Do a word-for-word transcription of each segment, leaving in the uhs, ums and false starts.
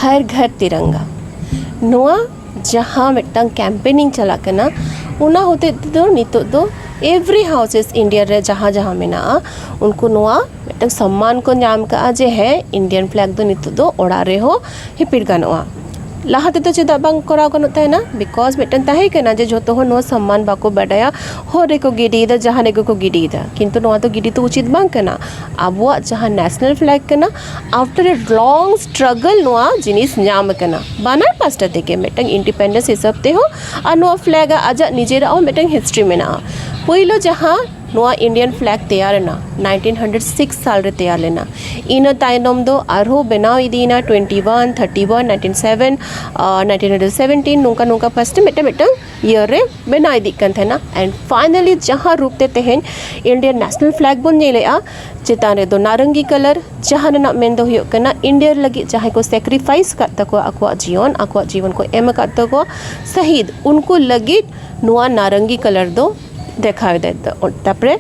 ᱦᱟᱨ ᱜᱷᱟᱨ ᱛᱤᱨᱟᱝᱜᱟ, ᱱᱚᱣᱟ ᱡᱟᱦᱟᱸ ᱢᱤᱫᱴᱟᱝ ᱠᱮᱢᱯᱮᱱᱤᱝ ᱪᱟᱞᱟᱜ ᱠᱟᱱᱟ, ᱚᱱᱟ ᱦᱚᱛᱮᱡ ᱛᱮᱫᱚ ᱱᱤᱛᱚᱜ ᱫᱚ every houses India ᱨᱮ ᱡᱟᱦᱟᱸ ᱡᱟᱦᱟᱸ ᱢᱮᱱᱟᱜᱼᱟ, ᱩᱱᱠᱩ ᱱᱚᱣᱟ ᱢᱤᱫᱴᱟᱝ ᱥᱚᱢᱢᱟᱱ ᱠᱚ ᱧᱟᱢ ᱠᱟᱜᱼᱟ ᱡᱮ ᱦᱮᱸ, ᱤᱱᱰᱤᱭᱟᱱ ᱯᱷᱞᱮᱜ ᱫᱚ ᱱᱤᱛᱚᱜ ᱫᱚ ᱚᱲᱟᱜ ᱨᱮᱦᱚᱸ ᱦᱤᱯᱤᱲ ᱜᱟᱱᱚᱜᱼᱟ᱾ ᱞᱟᱦᱟ ᱛᱮᱫᱚ ᱪᱮᱫᱟᱜ ᱵᱟᱝ ᱠᱚᱨᱟᱣ ᱜᱟᱱᱚᱜ ᱛᱟᱦᱮᱱᱟ? ᱵᱤᱠᱚᱡᱽ ᱢᱤᱫᱴᱟᱝ ᱛᱟᱦᱮᱸ ᱠᱟᱱᱟ ᱡᱮ ᱡᱷᱚᱛᱚ ᱦᱚᱲ ᱱᱚᱣᱟ ᱥᱚᱢᱢᱟᱱ ᱵᱟᱠᱚ ᱵᱟᱰᱟᱭᱟ, ᱦᱚᱨ ᱨᱮᱠᱚ ᱜᱤᱰᱤᱭᱮᱫᱟ, ᱡᱟᱦᱟᱸ ᱨᱮᱜᱮ ᱠᱚ ᱜᱤᱰᱤᱭᱮᱫᱟ, ᱠᱤᱱᱛᱩ ᱱᱚᱣᱟ ᱫᱚ ᱜᱤᱰᱤ ᱫᱚ ᱩᱪᱤᱛ ᱵᱟᱝ ᱠᱟᱱᱟ᱾ ᱟᱵᱚᱣᱟᱜ ᱡᱟᱦᱟᱸ ᱱᱮᱥᱱᱟᱞ ᱯᱷᱞᱮᱜ ᱠᱟᱱᱟ, after a long struggle ᱱᱚᱣᱟ ᱡᱤᱱᱤᱥ ᱧᱟᱢ ᱟᱠᱟᱱᱟ ᱵᱟᱱᱟᱨ ᱯᱟᱥᱴᱟ ᱛᱮᱜᱮ, ᱢᱤᱫᱴᱟᱝ ᱤᱱᱰᱤᱯᱮᱱᱰᱮᱱᱥ ᱦᱤᱥᱟᱹᱵ ᱛᱮᱦᱚᱸ ᱟᱨ ᱱᱚᱣᱟ ᱯᱷᱞᱮᱜ ᱟᱜ ᱟᱡᱟᱜ ᱱᱤᱡᱮᱨᱟᱜ ᱦᱚᱸ ᱢᱤᱫᱴᱟᱝ ᱦᱤᱥᱴᱨᱤ ᱢᱮᱱᱟᱜᱼᱟ᱾ ᱯᱳᱭᱞᱳ ᱡᱟᱦᱟᱸ ᱱᱚᱣᱟ ᱤᱱᱰᱤᱭᱟᱱ ᱯᱷᱞᱮᱜ ᱛᱮᱭᱟᱨ ᱮᱱᱟ, ᱱᱟᱭᱤᱱᱴᱤᱱ ᱦᱟᱱᱰᱨᱮᱰ ᱥᱤᱠᱥ ᱥᱟᱞ ᱨᱮ ᱛᱮᱭᱟᱨ ᱞᱮᱱᱟ᱾ ᱤᱱᱟᱹ ᱛᱟᱭᱱᱚᱢ ᱫᱚ ᱟᱨᱦᱚᱸ ᱵᱮᱱᱟᱣ ᱤᱫᱤᱭᱮᱱᱟ, twenty one, thirty one, nineteen seven, nineteen hundred seventeen, ᱱᱚᱝᱠᱟ ᱱᱚᱝᱠᱟ ᱯᱟᱥᱴᱟ ᱢᱤᱫᱴᱟᱝ ᱢᱤᱫᱴᱟᱝ ᱤᱭᱟᱹ ᱨᱮ ᱵᱮᱱᱟᱣ ᱤᱫᱤᱜ ᱠᱟᱱ ᱛᱟᱦᱮᱱᱟ᱾ And finally ᱡᱟᱦᱟᱸ ᱨᱩᱯ ᱛᱮ ᱛᱮᱦᱮᱧ ᱤᱱᱰᱤᱭᱟᱱ ᱱᱮᱥᱱᱟᱞ ᱯᱷᱞᱮᱜ ᱵᱚᱱ ᱧᱮᱞᱮᱜᱼᱟ, ᱪᱮᱛᱟᱱ ᱨᱮᱫᱚ ᱱᱟᱨᱚᱝᱜᱤ ᱠᱟᱞᱟᱨ, ᱡᱟᱦᱟᱸ ᱨᱮᱱᱟᱜ ᱢᱮᱱ ᱫᱚ ᱦᱩᱭᱩᱜ ᱠᱟᱱᱟ ᱤᱱᱰᱤᱭᱟ ᱞᱟᱹᱜᱤᱫ ᱡᱟᱦᱟᱸᱭ ᱠᱚ ᱥᱮᱠᱨᱤᱯᱷᱟᱭᱤᱥ ᱟᱠᱟᱫ ᱛᱟᱠᱚᱣᱟ, ᱟᱠᱚᱣᱟᱜ ᱡᱤᱭᱚᱱ, ᱟᱠᱚᱣᱟᱜ ᱡᱤᱵᱚᱱ ᱠᱚ ᱮᱢ ᱟᱠᱟᱫ ᱛᱟᱠᱚᱣᱟ, ᱥᱟᱹᱦᱤᱫ, ᱩᱱᱠᱩ ᱞᱟᱹᱜᱤᱫ ᱱᱚᱣᱟ ᱱᱟᱨᱚᱝᱜᱤ ᱠᱟᱞᱟᱨ ᱫᱚ ᱫᱮᱠᱷᱟᱣ ᱮᱫᱟᱭ᱾ ᱛᱟᱨᱯᱚᱨᱮ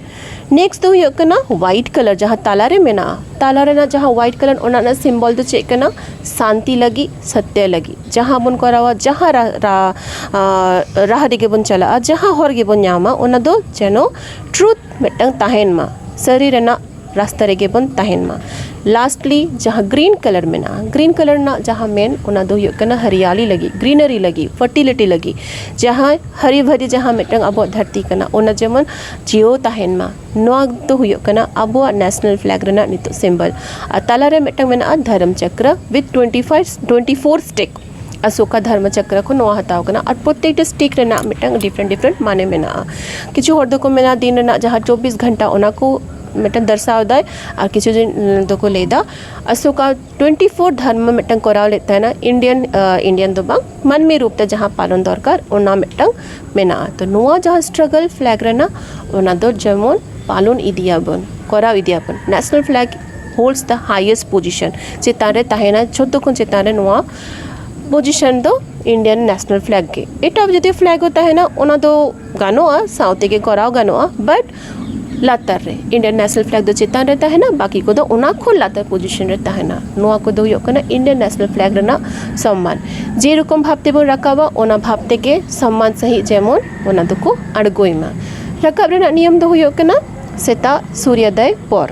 ᱱᱮᱠᱥᱴ ᱫᱚ ᱦᱩᱭᱩᱜ ᱠᱟᱱᱟ ᱦᱣᱟᱭᱤᱴ ᱠᱟᱞᱟᱨ, ᱡᱟᱦᱟᱸ ᱛᱟᱞᱟ ᱨᱮ ᱢᱮᱱᱟᱜᱼᱟ᱾ ᱛᱟᱞᱟ ᱨᱮᱱᱟᱜ ᱡᱟᱦᱟᱸ ᱦᱣᱟᱭᱤᱴ ᱠᱟᱞᱟᱨ, ᱚᱱᱟ ᱨᱮᱱᱟᱜ ᱥᱤᱢᱵᱚᱞ ᱫᱚ ᱪᱮᱫ ᱠᱟᱱᱟ? ᱥᱟᱱᱛᱤ ᱞᱟᱹᱜᱤᱫ, ᱥᱚᱛᱭᱚ ᱞᱟᱹᱜᱤᱫ᱾ ᱡᱟᱦᱟᱸ ᱵᱚᱱ ᱠᱚᱨᱟᱣᱟ, ᱡᱟᱦᱟᱸ ᱨᱟ-, ᱨᱟ-, ᱟᱸ, ᱨᱟᱦᱟ ᱨᱮᱜᱮ ᱵᱚᱱ ᱪᱟᱞᱟᱜᱼᱟ, ᱡᱟᱦᱟᱸ ᱦᱚᱨ ᱜᱮᱵᱚᱱ ᱧᱟᱢᱟ, ᱚᱱᱟ ᱫᱚ ᱡᱮᱱᱚ ᱴᱨᱩᱛᱷ ᱢᱤᱫᱴᱟᱝ ᱛᱟᱦᱮᱱ ᱢᱟ, ᱥᱟᱹᱨᱤ ᱨᱮᱱᱟᱜ ᱨᱟᱥᱛᱟ ᱨᱮᱜᱮ ᱵᱚᱱ ᱛᱟᱦᱮᱱ ᱢᱟ᱾ ᱞᱟᱥᱴᱞᱤ ᱡᱟᱦᱟᱸ ᱜᱨᱤᱱ ᱠᱟᱞᱟᱨ ᱢᱮᱱᱟᱜᱼᱟ, ᱜᱨᱤᱱ ᱠᱟᱞᱟᱨ ᱨᱮᱱᱟᱜ ᱡᱟᱦᱟᱸ ᱢᱮᱱ, ᱚᱱᱟ ᱫᱚ ᱦᱩᱭᱩᱜ ᱠᱟᱱᱟ ᱦᱟᱨᱤᱭᱟᱞᱤ ᱞᱟᱹᱜᱤᱫ, ᱜᱨᱤᱱᱟᱨᱤ ᱞᱟᱹᱜᱤᱫ, ᱯᱷᱟᱨᱴᱤᱞᱤᱴᱤ ᱞᱟᱹᱜᱤᱫ, ᱡᱟᱦᱟᱸ ᱦᱟᱨᱤ ᱵᱷᱟᱨᱤ ᱡᱟᱦᱟᱸ ᱢᱤᱫᱴᱟᱝ ᱟᱵᱚᱣᱟᱜ ᱫᱷᱟᱹᱨᱛᱤ ᱠᱟᱱᱟ, ᱚᱱᱟ ᱡᱮᱢᱚᱱ ᱡᱤᱭᱟᱹᱣ ᱛᱟᱦᱮᱱ ᱢᱟ, ᱱᱚᱣᱟ ᱫᱚ ᱦᱩᱭᱩᱜ ᱠᱟᱱᱟ ᱟᱵᱚᱣᱟᱜ ᱱᱮᱥᱱᱟᱞ ᱯᱷᱞᱮᱜ ᱨᱮᱱᱟᱜ ᱱᱤᱛᱚᱜ ᱥᱤᱢᱵᱚᱞ᱾ ᱟᱨ ᱛᱟᱞᱟᱨᱮ ᱢᱤᱫᱴᱟᱝ ᱢᱮᱱᱟᱜᱼᱟ ᱫᱷᱚᱨᱢ ᱪᱚᱠᱨᱚ with twenty five, twenty four stick, Ashoka ᱫᱷᱚᱨᱢᱚ ᱪᱚᱠᱨᱚ ᱠᱷᱚᱱ ᱱᱚᱣᱟ ᱦᱟᱛᱟᱣ ᱠᱟᱱᱟ᱾ ᱟᱨ ᱯᱨᱚᱛᱮᱠᱴᱟ ᱥᱴᱤᱠ ᱨᱮᱱᱟᱜ ᱢᱤᱫᱴᱟᱝ ᱰᱤᱯᱷᱟᱨᱮᱱᱴ ᱰᱤᱯᱷᱟᱨᱮᱱᱴ ᱢᱟᱱᱮ ᱢᱮᱱᱟᱜᱼᱟ᱾ ᱠᱤᱪᱷᱩ ᱦᱚᱲ ᱫᱚᱠᱚ ᱢᱮᱱᱟ ᱫᱤᱱ ᱨᱮᱱᱟᱜ ᱡᱟᱦᱟᱸ ᱪᱚᱵᱵᱤᱥ ᱜᱷᱚᱱᱴᱟ, ᱚᱱᱟ ᱠᱚ ᱢᱤᱫᱴᱟᱝ ᱫᱚᱨᱥᱟᱣ ᱫᱟᱭ, ᱟᱨ ᱠᱤᱪᱷᱩ ᱡᱚᱱ ᱫᱚᱠᱚ ᱞᱟᱹᱭᱫᱟ ᱚᱥᱳᱠᱟ ᱴᱩᱭᱮᱱᱴᱤ ᱯᱷᱳᱨ ᱫᱷᱚᱨᱢᱚ ᱢᱤᱫᱴᱟᱝ ᱠᱚᱨᱟᱣ ᱞᱮᱫ ᱛᱟᱦᱮᱱᱟ, ᱤᱱᱰᱤᱭᱟᱱ, ᱟᱸ, ᱤᱱᱰᱤᱭᱟᱱ ᱫᱚ ᱵᱟᱝ, ᱢᱟᱹᱱᱢᱤ ᱨᱩᱯ ᱛᱮ ᱡᱟᱦᱟᱸ ᱯᱟᱞᱚᱱ ᱫᱚᱨᱠᱟᱨ, ᱚᱱᱟ ᱢᱤᱫᱴᱟᱝ ᱢᱮᱱᱟᱜᱼᱟ᱾ ᱛᱚ ᱱᱚᱣᱟ ᱡᱟᱦᱟᱸ ᱥᱴᱨᱟᱜᱚᱞ ᱯᱷᱞᱮᱜ ᱨᱮᱱᱟᱜ, ᱚᱱᱟ ᱫᱚ ᱡᱮᱢᱚᱱ ᱯᱟᱞᱚᱱ ᱤᱫᱤᱭᱟᱵᱚᱱ, ᱠᱚᱨᱟᱣ ᱤᱫᱤᱭᱟᱵᱚᱱ᱾ National flag holds the highest position, ᱪᱮᱛᱟᱱ ᱨᱮ ᱛᱟᱦᱮᱱᱟ, ᱡᱷᱚᱛᱚ ᱠᱷᱚᱱ ᱪᱮᱛᱟᱱ ᱨᱮ ᱱᱚᱣᱟ ᱯᱚᱡᱤᱥᱚᱱ ᱫᱚ ᱤᱱᱰᱤᱭᱟᱱ ᱱᱮᱥᱱᱟᱞ ᱯᱷᱞᱮᱜ ᱜᱮ᱾ ᱮᱴᱟᱜ ᱡᱩᱫᱤ ᱯᱷᱞᱮᱜ ᱦᱚᱸ ᱛᱟᱦᱮᱱᱟ, ᱚᱱᱟ ᱫᱚ ᱜᱟᱱᱚᱜᱼᱟ, ᱥᱟᱶ ᱛᱮᱜᱮ ᱠᱚᱨᱟᱣ ᱜᱟᱱᱚᱜᱼᱟ, but ᱞᱟᱛᱟᱨ ᱨᱮ, Indian national flag ᱫᱚ ᱪᱮᱛᱟᱱ ᱨᱮ ᱛᱟᱦᱮᱱᱟ, ᱵᱟᱹᱠᱤ ᱠᱚᱫᱚ ᱚᱱᱟ ᱠᱷᱚᱱ ᱞᱟᱛᱟᱨ position ᱨᱮ ᱛᱟᱦᱮᱱᱟ᱾ ᱱᱚᱣᱟ ᱠᱚᱫᱚ ᱦᱩᱭᱩᱜ ᱠᱟᱱᱟ Indian national flag ᱨᱮᱱᱟᱜ ᱥᱚᱢᱢᱟᱱ᱾ ᱡᱮᱨᱚᱠᱚᱢ ᱵᱷᱟᱵᱽ ᱛᱮᱵᱚᱱ ᱨᱟᱠᱟᱵᱟ, ᱚᱱᱟ ᱵᱷᱟᱵᱽ ᱛᱮᱜᱮ ᱥᱚᱢᱢᱟᱱ ᱥᱟᱺᱦᱤᱡ ᱡᱮᱢᱚᱱ ᱚᱱᱟ ᱫᱚᱠᱚ ᱟᱬᱜᱚᱭ ᱢᱟ᱾ ᱨᱟᱠᱟᱵ ᱨᱮᱱᱟᱜ ᱱᱤᱭᱚᱢ ᱫᱚ ᱦᱩᱭᱩᱜ ᱠᱟᱱᱟ ᱥᱮᱛᱟᱜ ᱥᱩᱨᱭᱳᱫᱚᱭ ᱯᱚᱨ,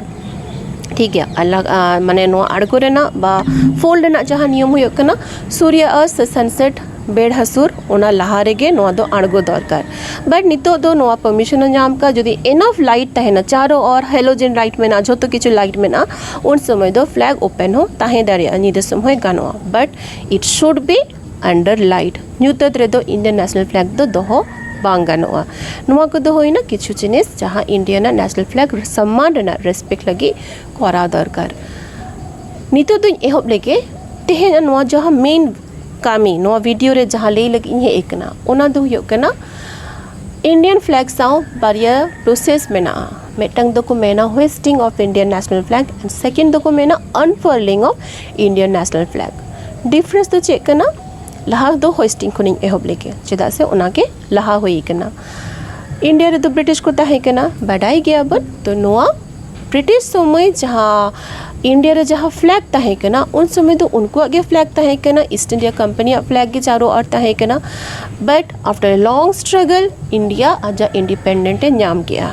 ᱴᱷᱤᱠ ᱜᱮᱭᱟ᱾ ᱟᱨ ᱞᱟ-, ᱟᱨ ᱢᱟᱱᱮ ᱱᱚᱣᱟ ᱟᱬᱜᱚ ᱨᱮᱱᱟᱜ ᱵᱟ fold ᱨᱮᱱᱟᱜ ᱡᱟᱦᱟᱸ ᱱᱤᱭᱚᱢ ᱦᱩᱭᱩᱜ ᱠᱟᱱᱟ, ᱥᱩᱨᱭᱚ ᱚᱥᱛ ᱥᱮ sunset, ᱵᱮᱲ ᱦᱟᱹᱥᱩᱨ, ᱚᱱᱟ ᱞᱟᱦᱟ ᱨᱮᱜᱮ ᱱᱚᱣᱟ ᱫᱚ ᱟᱬᱜᱚ ᱫᱚᱨᱠᱟᱨ᱾ But ᱱᱤᱛᱚᱜ ᱫᱚ ᱱᱚᱣᱟ permission ᱮ ᱧᱟᱢ ᱠᱟᱜᱼᱟ, ᱡᱩᱫᱤ enough light ᱛᱟᱦᱮᱱᱟ, ᱪᱟᱨᱚ ᱚᱨ halogen light ᱢᱮᱱᱟᱜᱼᱟ, ᱡᱷᱚᱛᱚ ᱠᱤᱪᱷᱩ light ᱢᱮᱱᱟᱜᱼᱟ, ᱩᱱ ᱥᱚᱢᱚᱭ ᱫᱚ flag open ᱦᱚᱸ ᱛᱟᱦᱮᱸ ᱫᱟᱲᱮᱭᱟᱜᱼᱟ, ᱧᱤᱫᱟᱹ ᱥᱚᱢᱚᱭ ᱜᱟᱱᱚᱜᱼᱟ, but it should be under light᱾ ᱧᱩᱛᱟᱹᱛ ᱨᱮᱫᱚ Indian national flag ᱫᱚ ᱫᱚᱦᱚ ᱵᱟᱝ ᱜᱟᱱᱚᱜᱼᱟ᱾ ᱱᱚᱣᱟ ᱠᱚᱫᱚ ᱦᱩᱭᱱᱟ ᱠᱤᱪᱷᱩ ᱡᱤᱱᱤᱥ ᱡᱟᱦᱟᱸ India ᱨᱮᱱᱟᱜ national flag ᱥᱚᱢᱢᱟᱱ ᱨᱮᱱᱟᱜ respect ᱞᱟᱹᱜᱤᱫ ᱠᱚᱨᱟᱣ ᱫᱚᱨᱠᱟᱨ᱾ ᱱᱤᱛᱚᱜ ᱫᱚᱧ ᱮᱦᱚᱵ ᱞᱮᱜᱮ᱾ ᱛᱮᱦᱮᱧ ᱱᱚᱣᱟ ᱡᱟᱦᱟᱸ main ᱠᱟᱹᱢᱤ, ᱱᱚᱣᱟ video ᱨᱮ ᱡᱟᱦᱟᱸ ᱞᱟᱹᱭ ᱞᱟᱹᱜᱤᱫ ᱤᱧ ᱦᱮᱡ ᱟᱠᱟᱱᱟ, ᱚᱱᱟ ᱫᱚ ᱦᱩᱭᱩᱜ ᱠᱟᱱᱟ Indian flag ᱥᱟᱶ ᱵᱟᱨᱭᱟ process ᱢᱮᱱᱟᱜᱼᱟ᱾ ᱢᱤᱫᱴᱟᱝ ᱫᱚᱠᱚ ᱢᱮᱱᱟ hoisting of Indian national flag and second ᱫᱚᱠᱚ ᱢᱮᱱᱟ unfurling of Indian national flag᱾ Difference ᱫᱚ ᱪᱮᱫ ᱠᱟᱱᱟ? ᱞᱟᱦᱟ ᱫᱚ hoisting ᱠᱷᱚᱱᱤᱧ ᱮᱦᱚᱵ ᱞᱮᱜᱮ, ᱪᱮᱫᱟᱜ ᱥᱮ ᱚᱱᱟᱜᱮ ᱞᱟᱦᱟ ᱦᱩᱭ ᱠᱟᱱᱟ᱾ India ᱨᱮᱫᱚ British ᱠᱚ ᱛᱟᱦᱮᱸ ᱠᱟᱱᱟ, ᱵᱟᱰᱟᱭ ᱜᱮᱭᱟᱵᱚᱱ᱾ ᱛᱚ ᱱᱚᱣᱟ British ᱥᱚᱢᱚᱭ ᱡᱟᱦᱟᱸ India ᱨᱮ ᱡᱟᱦᱟᱸ flag ᱛᱟᱦᱮᱸ ᱠᱟᱱᱟ, ᱩᱱ ᱥᱚᱢᱚᱭ ᱫᱚ ᱩᱱᱠᱩᱣᱟᱜ ᱜᱮ flag ᱛᱟᱦᱮᱸ ᱠᱟᱱᱟ, East India Company ᱭᱟᱜ flag ᱜᱮ ᱪᱟᱨᱚ ᱟᱨ ᱛᱟᱦᱮᱸ ᱠᱟᱱᱟ᱾ But after a long struggle, India ᱟᱡᱟᱜ independent ᱮ ᱧᱟᱢ ᱠᱮᱜᱼᱟ᱾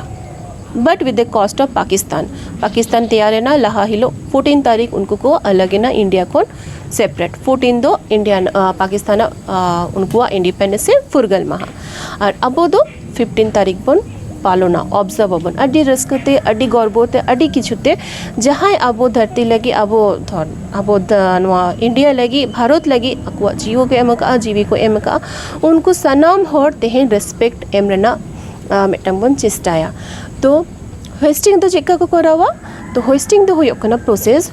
But with the cost of Pakistan, Pakistan ᱛᱮᱭᱟᱨ ᱮᱱᱟ᱾ ᱞᱟᱦᱟ ᱦᱤᱞᱳᱜ fourteen ᱛᱟᱹᱨᱤᱠᱷ ᱩᱱᱠᱩ ᱠᱚ ᱟᱞᱟᱜᱽ ᱮᱱᱟ India ᱠᱷᱚᱱ separate᱾ Fourteen ᱫᱚ Indian, ᱟᱸ, ᱯᱟᱠᱤᱥᱛᱟᱱ, ᱟᱸ, ᱩᱱᱠᱩᱣᱟᱜ independence ᱥᱮ ᱯᱷᱩᱨᱜᱟᱹᱞ ᱢᱟᱦᱟ᱾ ᱟᱨ ᱟᱵᱚ ᱫᱚ fifteen ᱛᱟᱹᱨᱤᱠᱷ ᱵᱚᱱ ᱯᱟᱞᱚᱱᱟ, observe ᱟᱵᱚᱱ ᱟᱹᱰᱤ ᱨᱟᱹᱥᱠᱟᱹ ᱛᱮ, ᱟᱹᱰᱤ ᱜᱚᱨᱵᱚ ᱛᱮ, ᱟᱹᱰᱤ ᱠᱤᱪᱷᱩ ᱛᱮ᱾ ᱡᱟᱦᱟᱸᱭ ᱟᱵᱚ ᱫᱷᱟᱹᱨᱛᱤ ᱞᱟᱹᱜᱤᱫ, ᱟᱵᱚ ᱫᱷᱚᱨ-, ᱟᱵᱚ ᱫᱟ-, ᱱᱚᱣᱟ India ᱞᱟᱹᱜᱤᱫ, ᱵᱷᱟᱨᱚᱛ ᱞᱟᱹᱜᱤᱫ ᱟᱠᱚᱣᱟᱜ ᱡᱤᱣᱤ ᱠᱚ ᱮᱢ ᱟᱠᱟᱫᱼᱟ, ᱡᱤᱣᱤ ᱠᱚ ᱮᱢ ᱟᱠᱟᱫᱼᱟ, ᱩᱱᱠᱩ ᱥᱟᱱᱟᱢ ᱦᱚᱲ ᱛᱮᱦᱮᱧ respect ᱮᱢ ᱨᱮᱱᱟᱜ, ᱟᱸ, ᱢᱤᱫᱴᱟᱝ ᱵᱚᱱ ᱪᱮᱥᱴᱟᱭᱟ᱾ ᱛᱚ hoisting ᱫᱚ ᱪᱮᱫ ᱞᱮᱠᱟ ᱠᱚ ᱠᱚᱨᱟᱣᱟ? ᱛᱚ hoisting ᱫᱚ ᱦᱩᱭᱩᱜ ᱠᱟᱱᱟ process,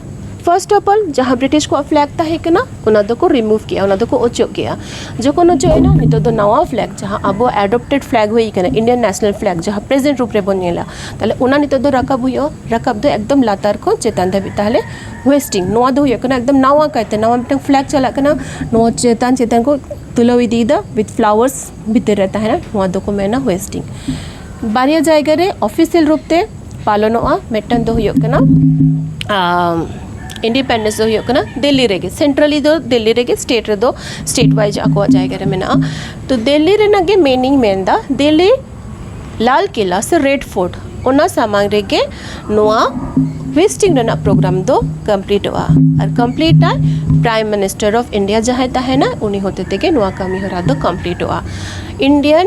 first of all ᱡᱟᱦᱟᱸ British ᱠᱚᱣᱟᱜ flag ᱛᱟᱦᱮᱸ ᱠᱟᱱᱟ, ᱚᱱᱟ ᱫᱚᱠᱚ remove ᱠᱮᱜᱼᱟ, ᱚᱱᱟ ᱫᱚᱠᱚ ᱚᱪᱚᱜ ᱠᱮᱜᱼᱟ᱾ ᱡᱚᱠᱷᱚᱱ ᱚᱪᱚᱜ ᱮᱱᱟ, ᱱᱤᱛᱚᱜ ᱫᱚ ᱱᱟᱣᱟ flag, ᱡᱟᱦᱟᱸ ᱟᱵᱚ adopted flag ᱦᱩᱭ ᱠᱟᱱᱟ, Indian national flag, ᱡᱟᱦᱟᱸ present ᱨᱩᱯ ᱨᱮᱵᱚᱱ ᱧᱮᱞᱟ, ᱛᱟᱦᱞᱮ ᱚᱱᱟ ᱱᱤᱛᱚᱜ ᱫᱚ ᱨᱟᱠᱟᱵ ᱦᱩᱭᱩᱜᱼᱟ᱾ ᱨᱟᱠᱟᱵ ᱫᱚ ᱮᱠᱫᱚᱢ ᱞᱟᱛᱟᱨ ᱠᱷᱚᱱ ᱪᱮᱛᱟᱱ ᱫᱷᱟᱹᱵᱤᱡ᱾ ᱛᱟᱦᱞᱮ hoisting, ᱱᱚᱣᱟ ᱫᱚ ᱦᱩᱭᱩᱜ ᱠᱟᱱᱟ ᱮᱠᱫᱚᱢ ᱱᱟᱣᱟ ᱠᱟᱭᱛᱮ, ᱱᱟᱣᱟ ᱢᱤᱫᱴᱟᱝ flag ᱪᱟᱞᱟᱜ ᱠᱟᱱᱟ, ᱱᱚᱣᱟ ᱪᱮᱛᱟᱱ ᱪᱮᱛᱟᱱ ᱠᱚ ᱛᱩᱞᱟᱹᱣ ᱤᱫᱤᱭᱮᱫᱟ, with flowers ᱵᱷᱤᱛᱤᱨ ᱨᱮ ᱛᱟᱦᱮᱱᱟ, ᱱᱚᱣᱟ ᱫᱚᱠᱚ ᱢᱮᱱᱟ hoisting᱾ ᱵᱟᱨᱭᱟ ᱡᱟᱭᱜᱟ ᱨᱮ ᱚᱯᱷᱤᱥᱤᱭᱟᱞ ᱨᱩᱯ ᱛᱮ ᱯᱟᱞᱚᱱᱚᱜᱼᱟ᱾ ᱢᱤᱫᱴᱟᱝ ᱫᱚ ᱦᱩᱭᱩᱜ ᱠᱟᱱᱟ ᱤᱱᱰᱤᱯᱮᱱᱰᱮᱱᱥ ᱫᱚ ᱦᱩᱭᱩᱜ ᱠᱟᱱᱟ ᱫᱤᱞᱞᱤ ᱨᱮᱜᱮ, ᱥᱮᱱᱴᱨᱟᱞᱤ ᱫᱚ ᱫᱤᱞᱞᱤ ᱨᱮᱜᱮ, ᱥᱴᱮᱴ ᱨᱮᱫᱚ ᱥᱴᱮᱴ ᱣᱟᱭᱤᱡ ᱟᱠᱚᱣᱟᱜ ᱡᱟᱭᱜᱟ ᱨᱮ ᱢᱮᱱᱟᱜᱼᱟ᱾ ᱛᱚ ᱫᱤᱞᱞᱤ ᱨᱮᱱᱟᱜ ᱜᱮ ᱢᱮᱱᱤᱧ ᱢᱮᱱᱫᱟ, ᱫᱤᱞᱞᱤ ᱞᱟᱞ ᱠᱮᱞᱟ ᱥᱮ ᱨᱮᱰ ᱯᱷᱳᱨᱴ, ᱚᱱᱟ ᱥᱟᱢᱟᱝ ᱨᱮᱜᱮ ᱱᱚᱣᱟ ᱦᱳᱭᱮᱥᱴᱤᱝ ᱨᱮᱱᱟᱜ ᱯᱨᱳᱜᱨᱟᱢ ᱫᱚ ᱠᱚᱢᱯᱞᱤᱴᱚᱜᱼᱟ᱾ ᱟᱨ ᱠᱚᱢᱯᱞᱤᱴ ᱟᱭ ᱯᱨᱟᱭᱤᱢ ᱢᱤᱱᱤᱥᱴᱟᱨ ᱚᱯᱷ ᱤᱱᱰᱤᱭᱟ ᱡᱟᱦᱟᱸᱭ ᱛᱟᱦᱮᱱᱟ, ᱩᱱᱤ ᱦᱚᱛᱮ ᱛᱮᱜᱮ ᱱᱚᱣᱟ ᱠᱟᱹᱢᱤ ᱦᱚᱨᱟ ᱫᱚ ᱠᱚᱢᱯᱞᱤᱴᱚᱜᱼᱟ᱾ ᱤᱱᱰᱤᱭᱟᱱ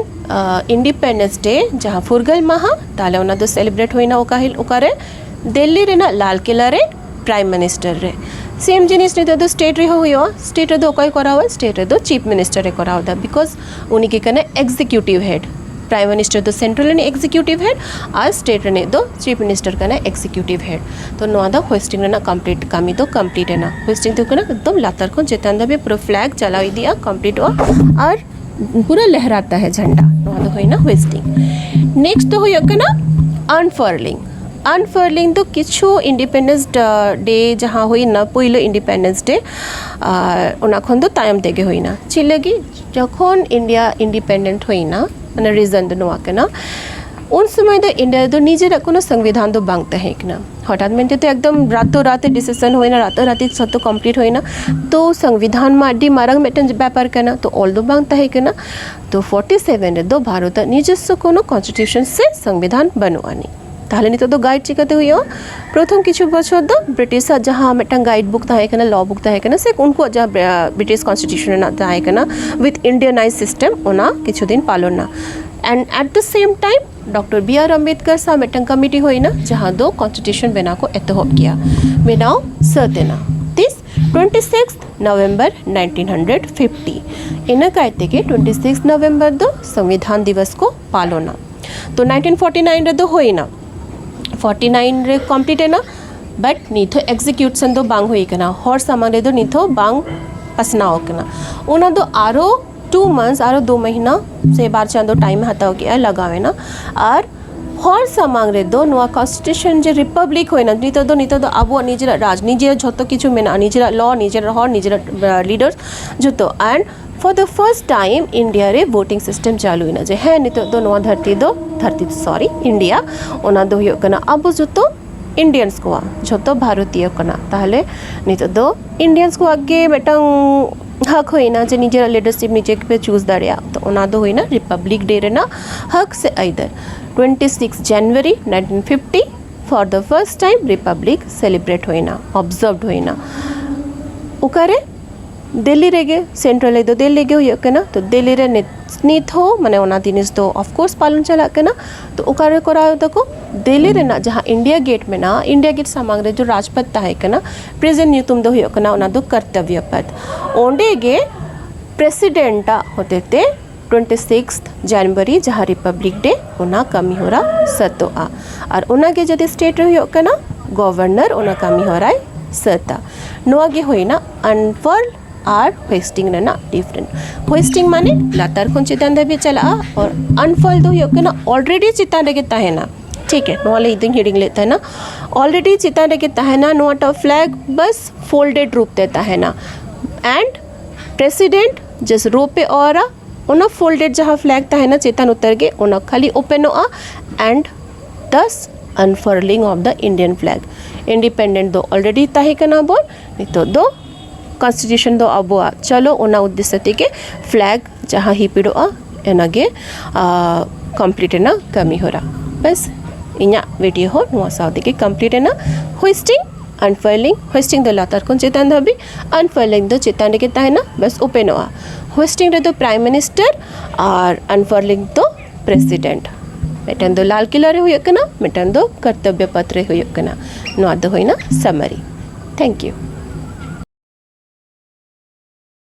ᱤᱱᱰᱤᱯᱮᱱᱰᱮᱱᱥ ᱰᱮ ᱡᱟᱦᱟᱸ ᱯᱷᱩᱨᱜᱟᱹᱞ ᱢᱟᱦᱟ, ᱛᱟᱦᱞᱮ ᱚᱱᱟ ᱫᱚ ᱥᱮᱞᱤᱵᱨᱮᱴ ᱦᱩᱭᱱᱟ ᱚᱠᱟ ᱦᱤᱞ ᱚᱠᱟᱨᱮ? ᱫᱤᱞᱞᱤ ᱨᱮᱱᱟᱜ ᱞᱟᱞ ᱠᱮᱞᱟ ᱨᱮ, ᱯᱨᱟᱭᱤᱢ ᱢᱤᱱᱤᱥᱴᱟᱨ ᱨᱮ᱾ ᱥᱮᱢ ᱡᱤᱱᱤᱥ ᱱᱤᱛᱚᱜ ᱫᱚ ᱥᱴᱮᱴ ᱨᱮᱦᱚᱸ ᱦᱩᱭᱩᱜᱼᱟ᱾ ᱥᱴᱮᱴ ᱨᱮᱫᱚ ᱚᱠᱚᱭ ᱠᱚᱨᱟᱣᱟ? ᱥᱴᱮᱴ ᱨᱮᱫᱚ ᱪᱤᱯ ᱢᱤᱱᱤᱥᱴᱟᱨ ᱮ ᱠᱚᱨᱟᱣ ᱮᱫᱟ, ᱵᱤᱠᱚᱡᱽ ᱩᱱᱤ ᱜᱮ ᱠᱟᱱᱟᱭ ᱮᱠᱥᱤᱠᱤᱭᱩᱴᱤᱵᱷ ᱦᱮᱰ᱾ ᱯᱨᱟᱭᱤᱢ ᱢᱤᱱᱤᱥᱴᱟᱨ ᱫᱚ ᱥᱮᱱᱴᱨᱟᱞ ᱨᱤᱱᱤᱡ ᱮᱠᱥᱤᱠᱤᱭᱩᱴᱤᱵᱷ ᱦᱮᱰ ᱟᱨ ᱥᱴᱮᱴ ᱨᱤᱱᱤᱡ ᱫᱚ ᱪᱤᱯ ᱢᱤᱱᱤᱥᱴᱟᱨ ᱠᱟᱱᱟᱭ ᱮᱠᱥᱤᱠᱤᱭᱩᱴᱤᱵᱷ ᱦᱮᱰ᱾ ᱛᱚ ᱱᱚᱣᱟ ᱫᱚ ᱦᱳᱭᱮᱥᱴᱤᱝ ᱨᱮᱱᱟᱜ ᱠᱚᱢᱯᱞᱤᱴ ᱠᱟᱹᱢᱤ ᱫᱚ ᱠᱚᱢᱯᱞᱤᱴ ᱮᱱᱟ᱾ ᱦᱳᱭᱮᱥᱴᱤᱝ ᱫᱚ ᱦᱩᱭᱩᱜ ᱠᱟᱱᱟ ᱮᱠᱫᱚᱢ ᱞᱟᱛᱟᱨ ᱠᱷᱚᱱ ᱪᱮᱛᱟᱱ ᱫᱷᱟᱹᱵᱤᱡ ᱯᱩᱨᱟᱹ ᱯᱷᱞᱮᱜ ᱪᱟᱞᱟᱣ ᱤᱫᱤᱜᱼᱟ, ᱠᱚᱢᱯᱞᱤᱴᱚᱜᱼᱟ ᱟᱨ ᱯᱩᱨᱟᱹ ᱞᱮᱦᱨᱟᱛᱟ ᱦᱮ ᱡᱷᱟᱱᱰᱟ᱾ ᱱᱚᱣᱟ ᱫᱚ ᱦᱩᱭᱱᱟ ᱦᱳᱭᱮᱥᱴᱤᱝ᱾ ᱱᱮᱠᱥᱴ ᱫᱚ ᱦᱩᱭᱩᱜ ᱠᱟᱱᱟ ᱟᱱᱯᱷᱟᱨᱞᱤᱝ᱾ ᱟᱱᱯᱷᱟᱨᱞᱤᱝ ᱫᱚ ᱠᱤᱪᱷᱩ ᱤᱱᱰᱤᱯᱮᱱᱰᱮᱱᱥ ᱰᱮ ᱡᱟᱦᱟᱸ ᱦᱩᱭᱱᱟ, ᱯᱩᱭᱞᱩ ᱤᱱᱰᱤᱯᱮᱱᱰᱮᱱᱥ ᱰᱮ, ᱟᱨ ᱚᱱᱟ ᱠᱷᱚᱱ ᱫᱚ ᱛᱟᱭᱚᱢ ᱛᱮᱜᱮ ᱦᱩᱭᱱᱟ᱾ ᱪᱮᱫ ᱞᱟᱹᱜᱤᱫ? ᱡᱚᱠᱷᱚᱱ ᱤᱱᱰᱤᱭᱟ ᱤᱱᱰᱤᱯᱮᱱᱰᱮᱱᱴ ᱦᱩᱭᱱᱟ, ᱢᱟᱱᱮ ᱨᱤᱡᱚᱱ ᱫᱚ ᱱᱚᱣᱟ ᱠᱟᱱᱟ, ᱩᱱ ᱥᱚᱢᱚᱭ ᱫᱚ ᱤᱱᱰᱤᱭᱟ ᱨᱮᱫᱚ ᱱᱤᱡᱮᱨᱟᱜ ᱠᱳᱱᱳ ᱥᱚᱝᱵᱤᱫᱷᱟᱱ ᱫᱚ ᱵᱟᱝ ᱛᱟᱦᱮᱸ ᱠᱟᱱᱟ᱾ ᱦᱚᱴᱟᱛ ᱢᱮᱱᱛᱮ ᱛᱚ ᱮᱠᱫᱚᱢ ᱨᱟᱛᱳ ᱨᱟᱛᱮ ᱰᱤᱥᱤᱥᱚᱱ ᱦᱩᱭᱱᱟ, ᱨᱟᱛᱳ ᱨᱟᱛᱮ ᱡᱷᱚᱛᱚ ᱠᱚᱢᱯᱞᱤᱴ ᱦᱩᱭᱱᱟ᱾ ᱛᱚ ᱥᱚᱝᱵᱤᱫᱷᱟᱱ ᱢᱟ ᱟᱹᱰᱤ ᱢᱟᱨᱟᱝ ᱢᱤᱫᱴᱮᱱ ᱵᱮᱯᱟᱨ ᱠᱟᱱᱟ, ᱛᱚ ᱚᱞ ᱫᱚ ᱵᱟᱝ ᱛᱟᱦᱮᱸ ᱠᱟᱱᱟ᱾ ᱛᱚ ᱯᱷᱳᱨᱴᱤ ᱥᱮᱵᱷᱮᱱ ᱨᱮᱫᱚ ᱵᱷᱟᱨᱚᱛᱟᱜ ᱱᱤᱡᱚᱥᱥᱚ ᱠᱳᱱᱳ ᱠᱚᱱᱥᱴᱤᱴᱤᱭᱩᱥᱚᱱ ᱥᱮ ᱥᱚᱝᱵᱤᱫᱷᱟᱱ ᱵᱟᱹᱱᱩᱜ ᱟᱹᱱᱤᱡ᱾ ᱛᱟᱦᱚᱞᱮ ᱱᱤᱛᱚᱜ ᱫᱚ ᱜᱟᱭᱤᱰ ᱪᱤᱠᱟᱹᱛᱮ ᱦᱩᱭᱩᱜᱼᱟ? ᱯᱨᱚᱛᱷᱚᱢ ᱠᱤᱪᱷᱩ ᱵᱚᱪᱷᱚᱨ ᱫᱚ ᱵᱨᱤᱴᱤᱥᱟᱜ ᱡᱟᱦᱟᱸ ᱢᱤᱫᱴᱟᱝ ᱜᱟᱭᱤᱰ ᱵᱩᱠ ᱛᱟᱦᱮᱸ ᱠᱟᱱᱟ, ᱞᱚ ᱵᱩᱠ ᱛᱟᱦᱮᱸ ᱠᱟᱱᱟ, ᱥᱮ ᱩᱱᱠᱩᱣᱟᱜ ᱡᱟᱦᱟᱸ ᱵᱨᱤᱴᱤᱥ ᱠᱚᱱᱥᱴᱤᱴᱤᱭᱩᱥᱚᱱ ᱨᱮᱱᱟᱜ ᱛᱟᱦᱮᱸ ᱠᱟᱱᱟ, with Indianized system, ᱚᱱᱟ ᱠᱤᱪᱷᱩ ᱫᱤᱱ ᱯᱟᱞᱚᱱᱟ᱾ And at the same time, doctor B R Ambedkar ᱥᱟᱶ ᱢᱤᱫᱴᱟᱝ ᱠᱚᱢᱤᱴᱤ ᱦᱩᱭᱱᱟ, ᱡᱟᱦᱟᱸ ᱫᱚ ᱠᱚᱱᱥᱴᱤᱴᱤᱭᱩᱥᱚᱱ ᱵᱮᱱᱟᱣ ᱠᱚ ᱮᱛᱚᱦᱚᱵ ᱠᱮᱭᱟ᱾ ᱵᱮᱱᱟᱣ ᱥᱟᱹᱛ ᱮᱱᱟ ᱛᱤᱥ? Twenty six November nineteen hundred fifty. ᱤᱱᱟᱹ ᱠᱟᱭ ᱛᱮᱜᱮ ᱴᱩᱭᱮᱱᱴᱤ ᱥᱤᱠᱥ ᱱᱚᱵᱷᱮᱢᱵᱚᱨ ᱫᱚ ᱥᱚᱝᱵᱤᱫᱷᱟᱱ ᱫᱤᱵᱚᱥ ᱠᱚ ᱯᱟᱞᱚᱱᱟ᱾ ᱛᱚ ᱱᱟᱭᱤᱱᱴᱤᱱ ᱯᱷᱳᱨᱴᱤ ᱱᱟᱭᱤᱱ ᱨᱮᱫᱚ ᱦᱩᱭᱱᱟ, ᱯᱷᱳᱨᱴᱤ ᱱᱟᱭᱤᱱ ᱨᱮ ᱠᱚᱢᱯᱞᱤᱴ ᱮᱱᱟ, ᱵᱟᱴ ᱱᱤᱛ ᱦᱚᱸ ᱮᱠᱥᱤᱠᱤᱭᱩᱴ ᱥᱮᱱ ᱫᱚ ᱵᱟᱝ ᱦᱩᱭ ᱠᱟᱱᱟ, ᱦᱚᱲ ᱥᱟᱢᱟᱝ ᱨᱮᱫᱚ ᱱᱤᱛ ᱦᱚᱸ ᱵᱟᱝ ᱯᱟᱥᱱᱟᱣ ᱠᱟᱱᱟ᱾ ᱚᱱᱟ ᱫᱚ ᱟᱨᱚ ᱴᱩ ᱢᱟᱱᱛᱷᱥ, ᱟᱨᱚ ᱫᱩ ᱢᱟᱹᱦᱱᱟᱹ ᱥᱮ ᱵᱟᱨ ᱪᱟᱸᱫᱚ ᱴᱟᱭᱤᱢ ᱦᱟᱛᱟᱣ ᱠᱮᱜᱼᱟ, ᱞᱟᱜᱟᱣ ᱮᱱᱟ᱾ ᱟᱨ ᱦᱚᱲ ᱥᱟᱢᱟᱝ ᱨᱮᱫᱚ ᱱᱚᱣᱟ ᱠᱚᱱᱥᱴᱤᱴᱤᱭᱩᱥᱚᱱ ᱡᱮ ᱨᱤᱯᱟᱵᱽᱞᱤᱠ ᱦᱩᱭᱱᱟ, ᱱᱤᱛᱚᱜ ᱫᱚ, ᱱᱤᱛᱚᱜ ᱫᱚ ᱟᱵᱚᱣᱟᱜ ᱱᱤᱡᱮᱨᱟᱜ ᱨᱟᱡᱽ, ᱱᱤᱡᱮᱨᱟᱜ ᱡᱷᱚᱛᱚ ᱠᱤᱪᱷᱩ ᱢᱮᱱᱟᱜᱼᱟ, ᱱᱤᱡᱮᱨᱟᱜ ᱞᱚ, ᱱᱤᱡᱮᱨᱟᱜ ᱦᱚᱲ, ᱱᱤᱡᱮᱨᱟᱜ ᱞᱤᱰᱟᱨᱥ, ᱡᱷᱚᱛᱚ᱾ And For the first time India ᱨᱮ voting system ᱪᱟᱹᱞᱩᱭᱮᱱᱟ, ᱡᱮ ᱦᱮᱸ, ᱱᱤᱛᱚᱜ ᱫᱚ ᱱᱚᱣᱟ ᱫᱷᱟᱹᱨᱛᱤ ᱫᱚ, ᱫᱷᱟᱹᱨᱛᱤ, sorry, India, ᱚᱱᱟ ᱫᱚ ᱦᱩᱭᱩᱜ ᱠᱟᱱᱟ ᱟᱵᱚ ᱡᱚᱛᱚ Indians ᱠᱚᱣᱟᱜ, ᱡᱷᱚᱛᱚ ᱵᱷᱟᱨᱚᱛᱤᱭᱚ ᱠᱟᱱᱟ᱾ ᱛᱟᱦᱚᱞᱮ ᱱᱤᱛᱚᱜ ᱫᱚ Indians ᱠᱚᱣᱟᱜ ᱜᱮ ᱢᱤᱫᱴᱟᱝ ᱦᱟᱠ ᱦᱩᱭᱱᱟ ᱡᱮ ᱱᱤᱡᱮᱨᱟᱜ leadership ᱱᱤᱡᱮ ᱜᱮᱯᱮ choose ᱫᱟᱲᱮᱭᱟᱜᱼᱟ᱾ ᱛᱚ ᱚᱱᱟ ᱫᱚ ᱦᱩᱭᱱᱟ Republic Day ᱨᱮᱱᱟᱜ ᱦᱟᱠ ᱥᱮ ᱟᱹᱭᱫᱟᱹᱨ᱾ Twenty six January nineteen fifty, for the first time Republic celebrate ᱦᱩᱭᱱᱟ, observed ᱦᱩᱭᱱᱟ᱾ ᱚᱠᱟᱨᱮ? ᱫᱤᱞᱞᱤ ᱨᱮᱜᱮ, central ᱫᱚ ᱫᱤᱞᱞᱤ ᱜᱮ ᱦᱩᱭᱩᱜ ᱠᱟᱱᱟ᱾ ᱛᱚ ᱫᱤᱞᱞᱤ ᱨᱮ ᱱᱤᱛ, ᱱᱤᱛ ᱦᱚᱸ ᱢᱟᱱᱮ ᱚᱱᱟ ᱡᱤᱱᱤᱥ ᱫᱚ of course ᱯᱟᱞᱚᱱ ᱪᱟᱞᱟᱜ ᱠᱟᱱᱟ᱾ ᱛᱚ ᱚᱠᱟᱨᱮ ᱠᱚᱨᱟᱣ ᱫᱟᱠᱚ? ᱫᱤᱞᱞᱤ ᱨᱮᱱᱟᱜ ᱡᱟᱦᱟᱸ India Gate ᱢᱮᱱᱟᱜᱼᱟ, India Gate ᱥᱟᱢᱟᱝ ᱨᱮ ᱡᱚ ᱨᱟᱡᱽᱯᱟᱛ ᱛᱟᱦᱮᱸ ᱠᱟᱱᱟ, present ᱧᱩᱛᱩᱢ ᱫᱚ ᱦᱩᱭᱩᱜ ᱠᱟᱱᱟ ᱚᱱᱟ ᱫᱚ ᱠᱚᱨᱛᱚᱵᱽᱵᱚ ᱯᱟᱛᱷ᱾ ᱚᱸᱰᱮ ᱜᱮ president ᱟᱜ ᱦᱚᱛᱮᱛᱮ twenty sixth January ᱡᱟᱦᱟᱸ Republic Day, ᱚᱱᱟ ᱠᱟᱹᱢᱤ ᱦᱚᱨᱟ ᱥᱟᱹᱛᱚᱜᱼᱟ᱾ ᱟᱨ ᱚᱱᱟᱜᱮ ᱡᱩᱫᱤ state ᱨᱮ ᱦᱩᱭᱩᱜ ᱠᱟᱱᱟ, governor ᱚᱱᱟ ᱠᱟᱹᱢᱤ ᱦᱚᱨᱟᱭ ᱥᱟᱹᱛᱟ᱾ ᱱᱚᱣᱟ ᱜᱮ ᱦᱩᱭᱱᱟ unfurl ᱟᱨ hoisting ᱨᱮᱱᱟᱜ difference᱾ Hoisting ᱢᱟᱱᱮ ᱞᱟᱛᱟᱨ ᱠᱷᱚᱱ ᱪᱮᱛᱟᱱ ᱫᱷᱟᱹᱵᱤᱡ ᱪᱟᱞᱟᱜᱼᱟ, ᱟᱨ unfurl ᱫᱚ ᱦᱩᱭᱩᱜ ᱠᱟᱱᱟ already ᱪᱮᱛᱟᱱ ᱨᱮᱜᱮ ᱛᱟᱦᱮᱱᱟ᱾ ᱴᱷᱤᱠ ᱜᱮ, ᱱᱚᱣᱟ ᱞᱟᱹᱭ ᱫᱚᱧ ᱦᱤᱲᱤᱧ ᱞᱮᱫ ᱛᱟᱦᱮᱱᱟ᱾ Already ᱪᱮᱛᱟᱱ ᱨᱮᱜᱮ ᱛᱟᱦᱮᱱᱟ, ᱱᱚᱣᱟᱴᱟᱜ flag ᱵᱟᱥ folded ᱨᱩᱯ ᱛᱮ ᱛᱟᱦᱮᱱᱟ, and president just rope ᱮ ᱚᱨᱟ, ᱚᱱᱟ folded ᱡᱟᱦᱟᱸ flag ᱛᱟᱦᱮᱱᱟ ᱪᱮᱛᱟᱱ ᱩᱛᱟᱹᱨ ᱜᱮ, ᱚᱱᱟ ᱠᱷᱟᱹᱞᱤ openᱚᱜᱼᱟ, and thus unfurling of the Indian flag। Independent ᱫᱚ already ᱛᱟᱦᱮᱸ ᱠᱟᱱᱟ ᱵᱚᱱ, ᱱᱤᱛᱚᱜ ᱫᱚ constitution ᱫᱚ ᱟᱵᱚᱣᱟᱜ, ᱪᱚᱞᱚ ᱚᱱᱟ ᱩᱫᱽᱫᱮᱥᱥᱚ ᱛᱮᱜᱮ flag ᱡᱟᱦᱟᱸ ᱦᱤᱯᱤᱲᱚᱜᱼᱟ, ᱚᱱᱟᱜᱮ complete ᱨᱮᱱᱟᱜ ᱠᱟᱹᱢᱤ ᱦᱚᱨᱟ᱾ ᱵᱮᱥ, ᱤᱧᱟᱹᱜ video ᱦᱚᱸ ᱱᱚᱣᱟ ᱥᱟᱶ ᱛᱮᱜᱮ complete ᱮᱱᱟ᱾ Hoisting, unfurling, hoisting ᱫᱚ ᱞᱟᱛᱟᱨ ᱠᱷᱚᱱ ᱪᱮᱛᱟᱱ ᱫᱷᱟᱹᱵᱤᱡ, unfurling ᱫᱚ ᱪᱮᱛᱟᱱ ᱨᱮᱜᱮ ᱛᱟᱦᱮᱱᱟ, ᱵᱮᱥ openᱚᱜᱼᱟ᱾ Hoisting ᱨᱮᱫᱚ prime minister ᱟᱨ unfurling ᱫᱚ president᱾ ᱢᱤᱫᱴᱟᱝ ᱫᱚ ᱞᱟᱞ ᱠᱤᱞᱟ ᱨᱮ ᱦᱩᱭᱩᱜ ᱠᱟᱱᱟ, ᱢᱤᱫᱴᱟᱝ ᱫᱚ ᱠᱚᱨᱛᱚᱵᱵᱚ ᱯᱟᱛᱷ ᱨᱮ ᱦᱩᱭᱩᱜ ᱠᱟᱱᱟ᱾ ᱱᱚᱣᱟ ᱫᱚ ᱦᱩᱭᱱᱟ summary᱾ Thank you᱾